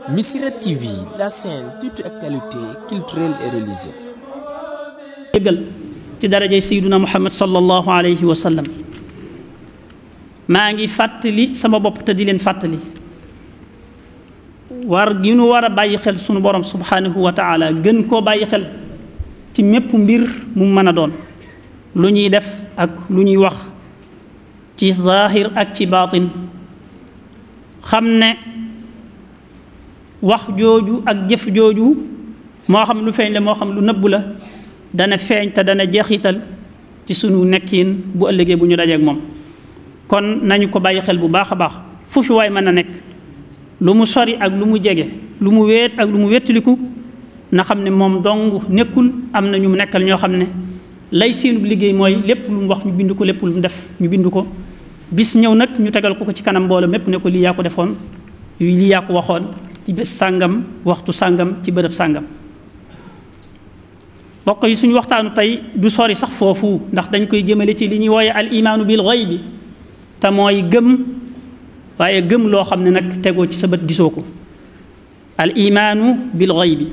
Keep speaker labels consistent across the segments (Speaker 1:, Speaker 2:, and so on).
Speaker 1: Missirah TV, la chaîne toute actualité culturelle et religieuse.
Speaker 2: yëgal ci darajay sayyiduna Muhammad sallallahu alayhi wa sallam maa ngi fàttali sama bopp te di leen fàttali war gi nu war a bàyyi xel sunu borom subhanahu wa taala gën koo bàyyi xel ci mépp mbir mu mën a doon lu ñuy def ak lu ñuy wax ci zaahir ak ci baatin xam ne wax jooju ak jëf jooju moo xam lu feeñ la moo xam lu nëbbu la dana feeñ te dana jeexital ci sunu nekkiin bu ëllëgee bu ñu dajeek moom kon nañu ko bàyyi xel bu baax a baax fu fi waay mën a nekk lu mu sori ak lu mu jege lu mu wéet ak lu mu wéttaliku na xam ne moom dong nekkul am na ñu mu nekkal ñoo xam ne lay seenu liggéey mooy lépp lu mu wax ñu bind ko lépp lu mu def ñu bind ko bis ñëw nag ñu tegal ko ci kanam mbooloo mépp ne ko lii yaa ko defoon lii yaa ko waxoon ci bés sàngam waxtu sàngam ci bërëb sàngam bokk yi suñu waxtaanu tey du sori sax foofu ndax dañ koy jëmale ci li ñuy wooye al imaanu bil ghaybi te mooy gëm waaye gëm loo xam ne nag tegoo ci sa bët gisoo ko al imaanu bil ghaybi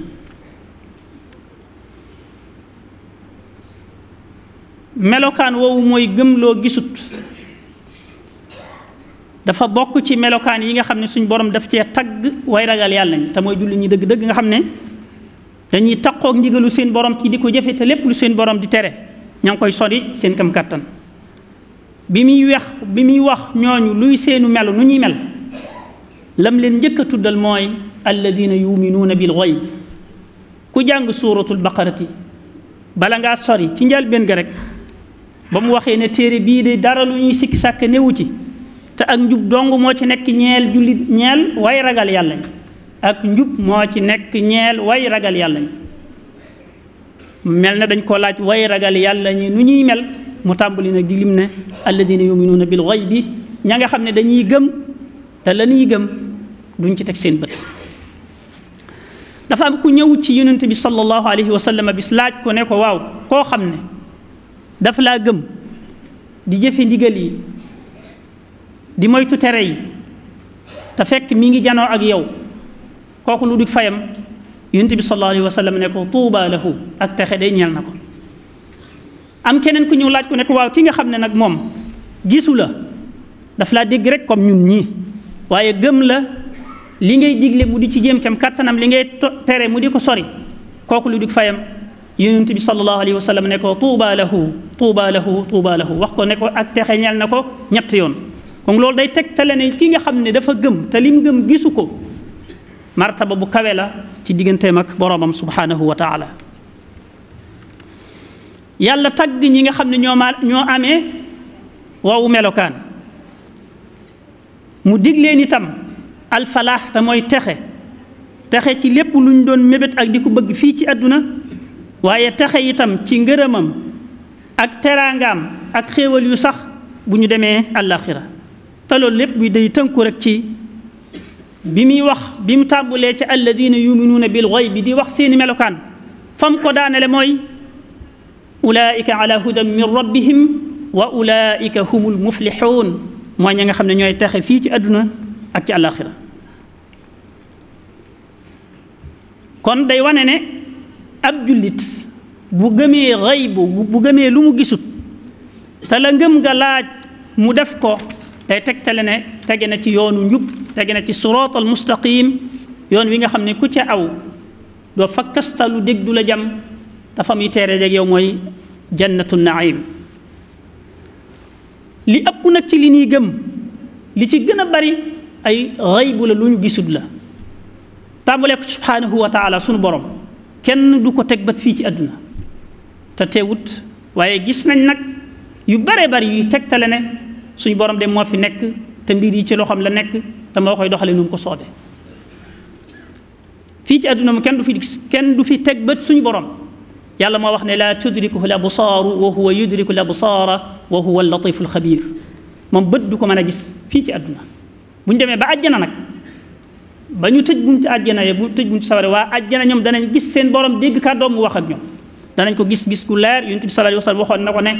Speaker 2: melokaan woowu mooy gëm loo gisut dafa bokk ci melokaan yi nga xam ne suñ borom daf cee tagg way ragal yàlla ñi te mooy julli ñi dëgg-dëgg nga xam ne dañuy taqoog ndigalu seen borom ci di ko jëfe te lépp lu seen borom di tere ña ngi koy sori seen kam kàttan bi muy wax ñooñu luy seenu melu nu ñuy mel lam leen njëkk a tuddal mooy alladina yuminuuna bil ghayb ku jàng suuratul baqarati bala ngaa sori ci njëlbéen ga rek ba mu waxee ne téere bii de dara lu ñuy sikki sàkk newu ci te ak njub dong moo ci nekk ñeel jullit ñeel way ragal yàlla ñi ak njub moo ci nekk ñeel way ragal yàlla ñi mel na dañ ko laaj way ragal yàlla ñi nu ñuy mel mu tàmbali nag di lim ne alladina yuminuuna bil ghaybi ña nga xam ne dañuy gëm te la ñuy gëm duñ ci teg seen bët dafa am ku ñëw ci yonent bi sallallahu alayhi wa sallam bis laaj ko ne ko waaw koo xam ne dafa laa gëm di jëfe ndigal yi di moytu tere yi te fekk mi ngi janoo ak yow kooku lu du fayam yonent bi sallallahu alayhi wa sallam ne ko tuuba lahu ak texe day ñeel na ko am keneen ku ñëw laaj ko ne ko waaw ki nga xam ne nag moom gisu la daf laa dégg rek comme ñun ñii waaye gëm la li ngay digle mu di ci jéem kem kattanam li ngay tere mu di ko sori kooku lu du fayam yonent bi sallallahu alayhi wa sallam ne ko tuuba lahu tuuba lahu tuuba lahu wax ko ne ko ak texe ñeel na ko ñett yoon kon loolu day tegtale ne ki nga xam ne dafa gëm te lim gëm gisu ko martaba bu kawe la ci digganteem ak boroomam subhanahu wa taala yàlla tagg ñi nga xam ne ñoo amee woowu melokaan mu dig leen itam alfalaax te mooy texe ci lépp lu ñu doon mébét ak di ko bëgg fii ci àdduna waaye texe itam ci ngërëmam ak teraangaam ak xéewal yu sax bu ñu demee àllaaxira te loolu lépp bi day tënku rek ci bi mu tàmbulee ci alladina yuminuuna bil ghaybi di wax seeni melokaan fam ko daanele mooy ulaika ala hudan min rabbihim wa ulaika humul muflixuun mooy ña nga xam ne ñooy texe fii ci àdduna ak ci àllaaxira kon day wane ne ab jullit bu gëmee xaybu bu gëmee lu mu gisut te la ngëm nga laaj mu def ko day tegtale ne tege na ci yoonu njub tege na ci siraat al mustaqim yoon wi nga xam ne ku ca aw doo fakkastalu dégg du la jam te fa muy teere jeg yow mooy jannatu naim li ëpp nag ci li ñuy gëm li ci gën a bari ay xaybu la lu ñu gisut la tàmbalee ko subhanahu wa taala sunu borom kenn du ko teg bët fii ci àdduna te teewut waaye gis nañ nag yu bare bari yuy tegtale ne suñu borom de moo fi nekk te mbir yi ci loxoom la nekk te moo koy doxale nu mu ko soobee fii ci àdduna mu kenn du fi teg bët suñu borom yàlla moo wax ne laa tudrikuhu l absaaru wa huwa yudriku l absaara wa huwa al latifu al xabiir moom bët du ko mën a gis fii ci àdduna bu ñu demee ba àjjana nag ba ñu tëj buntu àjjana ya bu tëj buntu sawara waa àjjana ñoom danañ gis seen borom dégg kàddoom mu wax ak ñoom danañ ko gis gu leer yonent bi sallallahu alayhi wa sallam waxoon na ko ne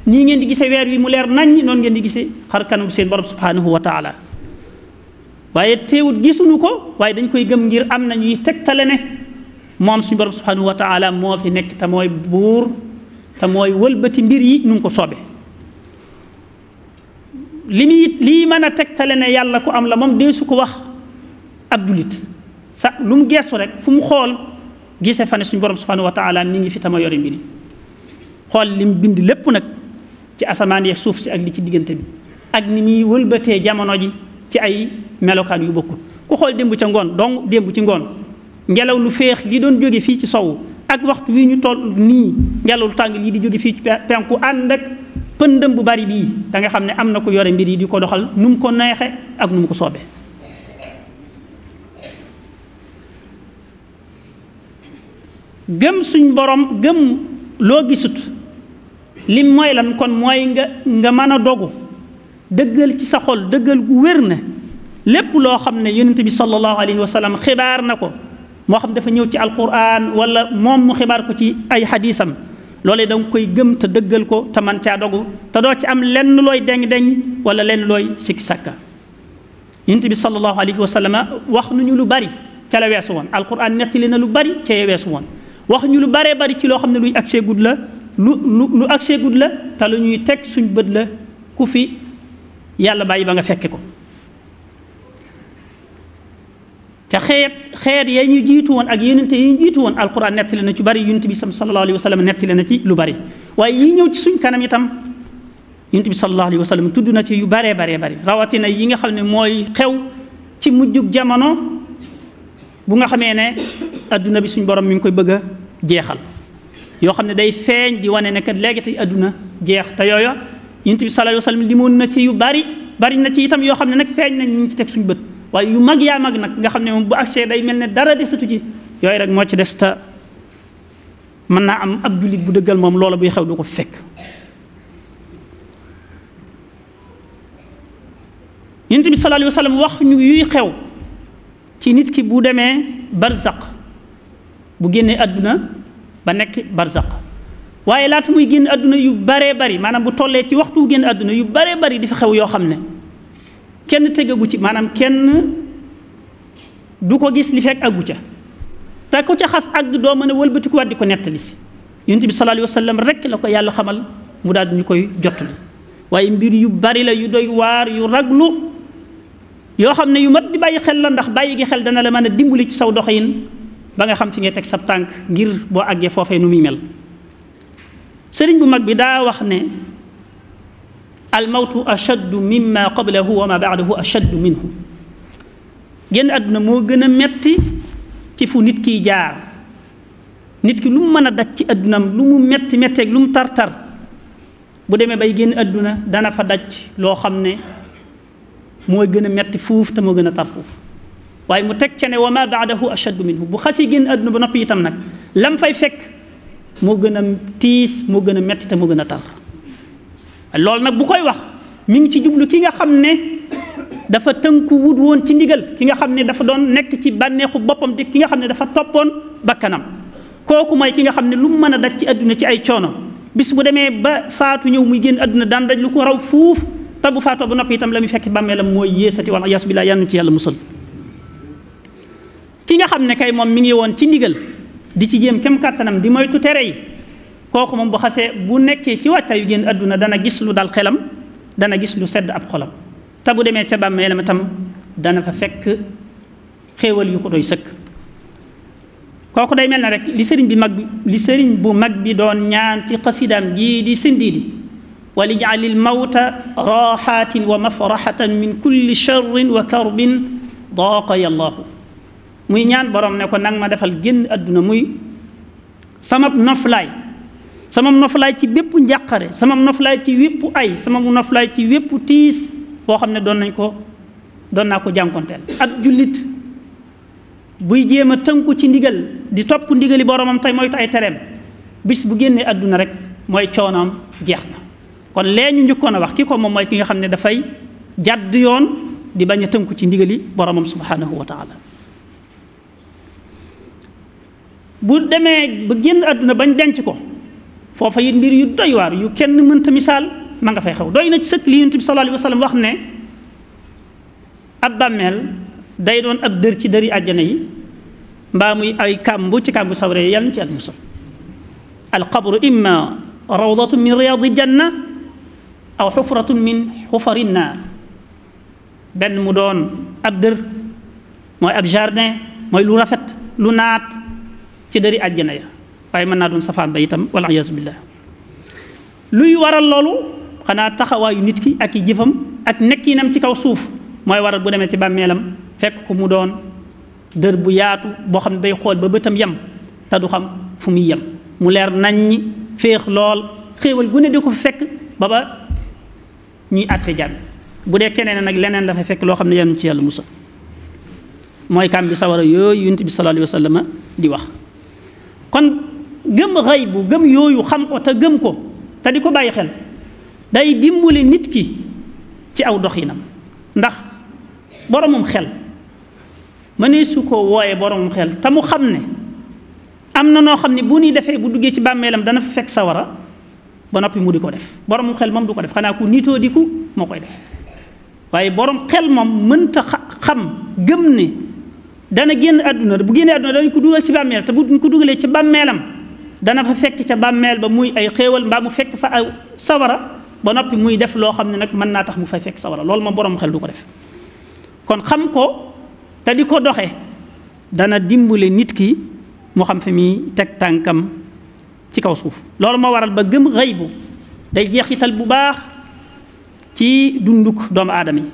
Speaker 2: nii ngeen di gisee weer wi mu leer naññ noonu ngeen di gisee xar kanam seen borom subhanahu wa taala waaye teewut gisuñu ko waaye dañ koy gëm ngir am na ñuy tegtale ne moom suñu borom subhanahu wa taala moo fi nekk te mooy buur te mooy wëlbati mbir yi nu mu ko soobee. lii mën a tegtale ne yàlla ku am la moom deesu ko wax ab jullit sax lu mu geestu rek fu mu xool gisee fa ne suñu borom subhanahu wa taala mi ngi fi tama yore mbir yi xool li mu bind lépp nag ci asamaan yeeg suuf si ak li ci diggante bi ak ni muy wëlbatee jamono ji ci ay melokaan yu bokkul. ku xool démb ca ngoon donc démb ci ngoon ngelaw lu féex li doon jóge fii ci sowu ak waxtu wi ñu toll nii ngelaw lu tàng lii di jóge fii ci penku ànd ak pëndëm bu bari bii da nga xam ne am na ko yore mbir yi di ko doxal nu mu ko neexe ak nu mu ko soobee. gëm suñ borom gëm loo gisut lim mooy lan kon mooy nga mën a dogu dëggal ci sa xol dëggal gu wér na lépp loo xam ne yonent bi sallallahu alayhi wa sallam xibaar na ko moo xam dafa ñëw ci alquran wala moom mu xibaar ko ci ay xadiisam loolee da nga koy gëm te dëggal ko te man caa dogu te doo ci am lenn looy deng-deng wala lenn looy sikki sàkka. yonent bi sallallahu alayhi wa sallam wax nañu lu bari ca la weesu woon alquran nettali na lu bari ca la weesu woon wax ñu lu baree bari ci loo xam ne luy accès gud la lu accès gud la te lu ñuy teg suñ bët la ku fi yàlla bàyyi ba nga fekke ko. ca xeet ya ñu jiitu woon ak yonente yi ñu jiitu woon alquran nettali na ci bari yonente bi sallallahu alayhi wa sallam nettali na ci lu bari waaye yi ñëw ci suñ kanam itam yonente bi sallallahu alayhi wa sallam tudd na ci yu baree bari rawatina yi nga xam ne mooy xew ci mujjug jamono bu nga xamee ne adduna bi suñ borom mi ngi koy bëgg a jeexal yoo xam ne day feeñ di wane ne kat léegi tey adduna jeex te yooya yonent bi sallallahu alayhi wa sallam limoon na ci yu bari na ci itam yoo xam ne nag feeñ nañ ñu ngi ci teg suñu bët waaye yu mag yaa mag nag nga xam ne moom bu agsee day mel ne dara desatu ci yooyu rek moo ci des ta mën naa am ab jullit bu dëggal moom loola buy xew du ko fekk. yonent bi sallallahu alayhi wa sallam wax ñu yuy xew ci nit ki bu demee barzaq bu génnee àdduna ba nekk barzaq waaye laata muy génn àdduna yu baree bari maanaam bu tollee ci waxtu génn àdduna yu baree bari di fa xew yoo xam ne kenn tegagu ci maanaam kenn du ko gis li fekk àggu ca te ko ca xas àgg doo mën a wëlbatikuwaat di ko nettali si yonent bi sallallahu alayhi wa sallam rek la ko yàlla xamal mu daal di ñu koy jottali waaye mbir yu bari la yu doy waar yu raglu yoo xam ne yu mat di bàyyi xel la ndax bàyyi gi xel dana la mën a dimbali ci saw doxin ba nga xam fi ngay teg sab tànk ngir boo àggee foofee nu muy mel. sëriñ bu mag bi daa wax ne almawtu ashaddu mimma qablahu wa ma baadahu ashaddu minhu génn àdduna moo gën a metti ci fu nit kiy jaar nit ki lu mu mën a daj ci àddunam lu mu metti metteeg lu mu tar-tar bu demee bay génn àdduna dana fa daj loo xam ne mooy gën a metti fuuf te moo gën a tar fuuf waaye mu teg ca ne wa ma baadahu ashaddu minhu bu xasi génn àdduna ba noppi itam nag lam fay fekk moo gën a tiis moo gën a metti te moo gën a tar loolu nag bu koy wax mi ngi ci jublu ki nga xam ne dafa tënku wut woon ci ndigal ki nga xam ne dafa doon nekk ci bànneexu boppam te ki nga xam ne dafa toppoon bakkanam kooku mooy ki nga xam ne lu mu mën a daj ci àdduna ci ay coono bis bu demee ba faatu ñëw muy génn àdduna daan daj lu ko raw fuuf te bu faatoo ba noppi itam la muy fekk bàmmeelam mooy yéesati wala yaasu billaah yàlla ci yàlla musal ki nga xam ne kay moom mi ngi woon ci ndigal di ci jéem kem kàttanam di moytu tere yi kooku moom bu xasee bu nekkee ci waajtaayu génn àdduna dana gis lu dal xelam dana gis lu sedd ab xolam te bu demee ca bàmmeelam itam dana fa fekk xéewal yu ko doy sëkk kooku day mel na rek li sëriñ bu mag bi doon ñaan ci xasidaam gii di sindiidi walij'alil mawta raaxatin wa mafraxatan min kulli charrin wa karbin daaqa yallaahu muy ñaan borom ne ko nang ma defal génn àdduna muy sama noflaay ci bépp njàqare sama noflaay ci wépp ay sama noflaay ci wépp tiis boo xam ne doon naa ko jànkonteel ab jullit buy jéem a tënku ci ndigal di topp ndigali boromam tey moytu ay tereem bis bu génnee àdduna rek mooy coonoom jeex na kon lee ñu njëkkoon a wax ki ko moom mooy ki nga xam ne dafay jàdd yoon di bañ a tënku ci ndigali boromam subhanahu wa taala bu demee ba génn àdduna bañ denc ko foofa it mbir yu doy waar yu kenn mënta misaal ma nga fay xew doy na ci sëkk li Yonent bi sallallahu alayhi wa sallam wax ne ab bàmmeel day doon ab dër ci dëri àjjana yi mbaa muy ay kàmbu ci kàmbu sawara yi yàlla ñu ci at musal al qabru imma rawdatun min riyadi janna aw xufratun min xufari naar benn mu doon ab dër mooy ab jardin mooy lu rafet lu naat ci dëri àjjana ya waaye mën naa doon safaan ba itam wal iyaazu billah luy waral loolu xanaa taxawaayu nit ki ak i jëfam ak nekkinam ci kaw suuf mooy waral bu demee ci bàmmeelam fekk ko mu doon dër bu yaatu boo xam ne day xool ba bëtam yem te du xam fu muy yem mu leer naññi féex lool xéewal gu ne di ko fi fekk ba ñuy àtte jàmm bu dee keneen nag leneen la fa fekk loo xam ne yéen ci yàlla musal mooy kam bi sawara yooyu yonent bi sallallahu alayhi wa sallam di wax kon gëm xëy bu gëm yooyu xam ko te gëm ko te di ko bàyyi xel day dimbali nit ki ci aw doxinam ndax boromum xel mënee su ko wooyee boromum xel te mu xam ne am na noo xam ne bu ñuy defee bu duggee ci bàmmeelam dana fa fekk sawara ba noppi mu di ko def boromum xel moom du ko def xanaa ku nitoo diku moo koy def waaye borom xel moom mënta xam gëm ne dana génn àdduna bu génnee àdduna dañ ko dugal ci bàmmeel te bu ñu ko dugalee ci bàmmeelam dana fa fekk ca bàmmeel ba muy ay xéewal mbaa mu fekk fa ay sawara ba noppi muy def loo xam ne nag mën naa tax mu fay fekk sawara loolu moom borom xel du ko def kon xam ko te di ko doxe dana dimbale nit ki mu xam fi muy teg tànkam ci kaw suuf loolu moo waral ba gëm xëy bu day jeexital bu baax ci dunduk doomu aadama yi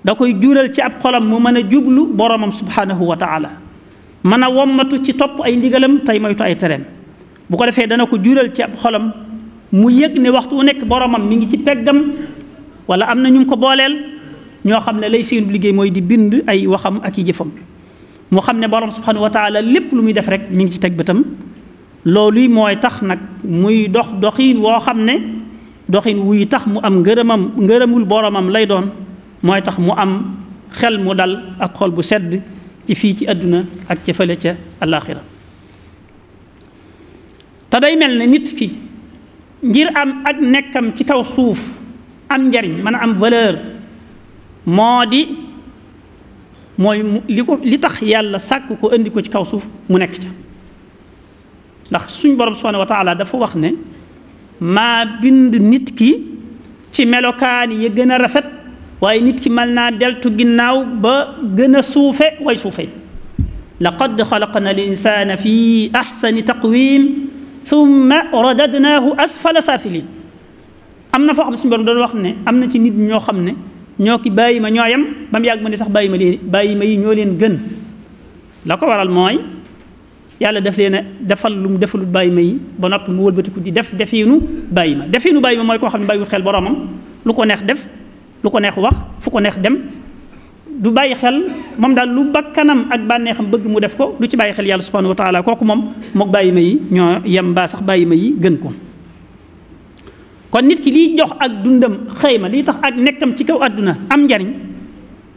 Speaker 2: da koy jural ci ab xolam mu mën a jublu boromam subhanahu wa taala mën a wommatu ci topp ay ndigalam tey moytu ay tereem bu ko defee dana ko jural ci ab xolam mu yëg ne waxtu wu nekk boromam mi ngi ci peggam wala am na ñu ko booleel ñoo xam ne lay seen liggéey mooy di bind ay waxam ak i jëfam mu xam ne borom subhanahu wa taala lépp lu muy def rek mi ngi ci teg bëtam loolu mooy tax nag muy dox doxiin woo xam ne doxiin wuy tax mu am ngërëmul boromam lay doon mooy tax mu am xel mu dal ak xol bu sedd ci fii ci àdduna ak ca fële ca àllaaxira te day mel ne nit ki ngir am ak nekkam ci kaw suuf am njariñ mën a am valeur moo di mooy li tax yàlla sàkk ko indi ko ci kaw suuf mu nekk ca ndax suñ borom subhanahu wa taala dafa wax ne maa bind nit ki ci melokaan yi gën a rafet waaye nit ki mën naa deltu ginnaaw ba gën a suufe way suufe laqad xalaqna al insana fi ahsani taqwim thumma radadnaahu asfala saafilin am na foo xam ne suñu borom doon wax ne am na ci nit ñoo xam ne ñoo ki bàyyi ma ñooyam ba mu yàgg ma ne sax bàyyi ma yi ñoo leen gën la ko waral mooy yàlla daf leen a defal lu mu defalul bàyyi ma yi ba noppi mu wëlbatiku di def defiinu bàyyi ma mooy koo xam ne bàyyiwut xel boromam lu ko neex def lu ko neex wax fu ko neex dem du bàyyi xel moom daal lu bakkanam ak bànneexam bëgg mu def ko du ci bàyyi xel yàlla subhanahu wa taala kooku moom mook bàyyi ma yi ñoo yem mbaa sax bàyyi ma yi gën ko kon nit ki liy jox ak dundam xëyma liy tax ak nekkam ci kaw àdduna am njariñ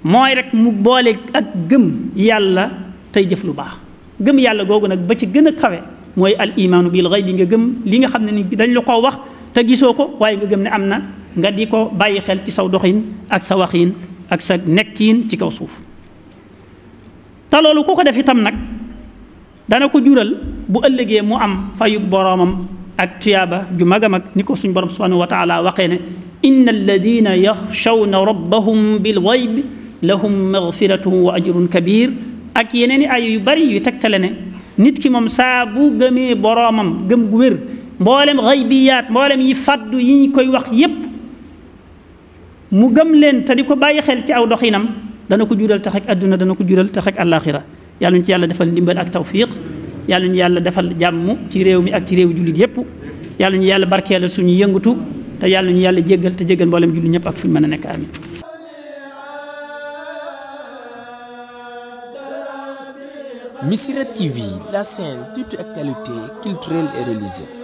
Speaker 2: mooy rek mu boole ak gëm yàlla tey jëf lu baax gëm yàlla googu nag ba ci gën a kawe mooy al imaanu bil ghayb bi nga gëm li nga xam ne ni dañ la ko wax te gisoo ko waaye nga gëm ne am na nga di ko bàyyi xel ci saw doxin ak sa waxiin ak sa nekkiin ci kaw suuf te loolu ku ko def itam nag dana ko jural bu ëllëgee mu am fayu boroomam ak tuyaaba ju mag a mag ni ko suñ borom subhanahu wa taala waxee ne inna alladina yaxshawna rabbahum bil ghayb lahum maghfiratun wa ajrun kabir ak yeneen i ay yu bari yu tegtale ne nit ki moom saa bu gëmee boroomam gëm gu wér mboolem xaybiyaat mboolem yi faddu yi ñu koy wax yépp mu gëm leen te di ko bàyyi xel ci aw doxinam dana ko jural tax ak àdduna dana ko jural tax ak àllaaxira yàlla ñu ci yàlla defal ndimbal ak tawfiq yàlla ñu yàlla defal jàmm ci réew mi ak ci réew jullit yépp yàlla ñu yàlla barkeelal suñu yëngatu te yàlla ñu yàlla jéggal te jéggal mboolem jullit ñëpp ak fu ñu mën a nekk amin
Speaker 1: Missirah TV, la chaîne toute actualité culturelle et religieuse.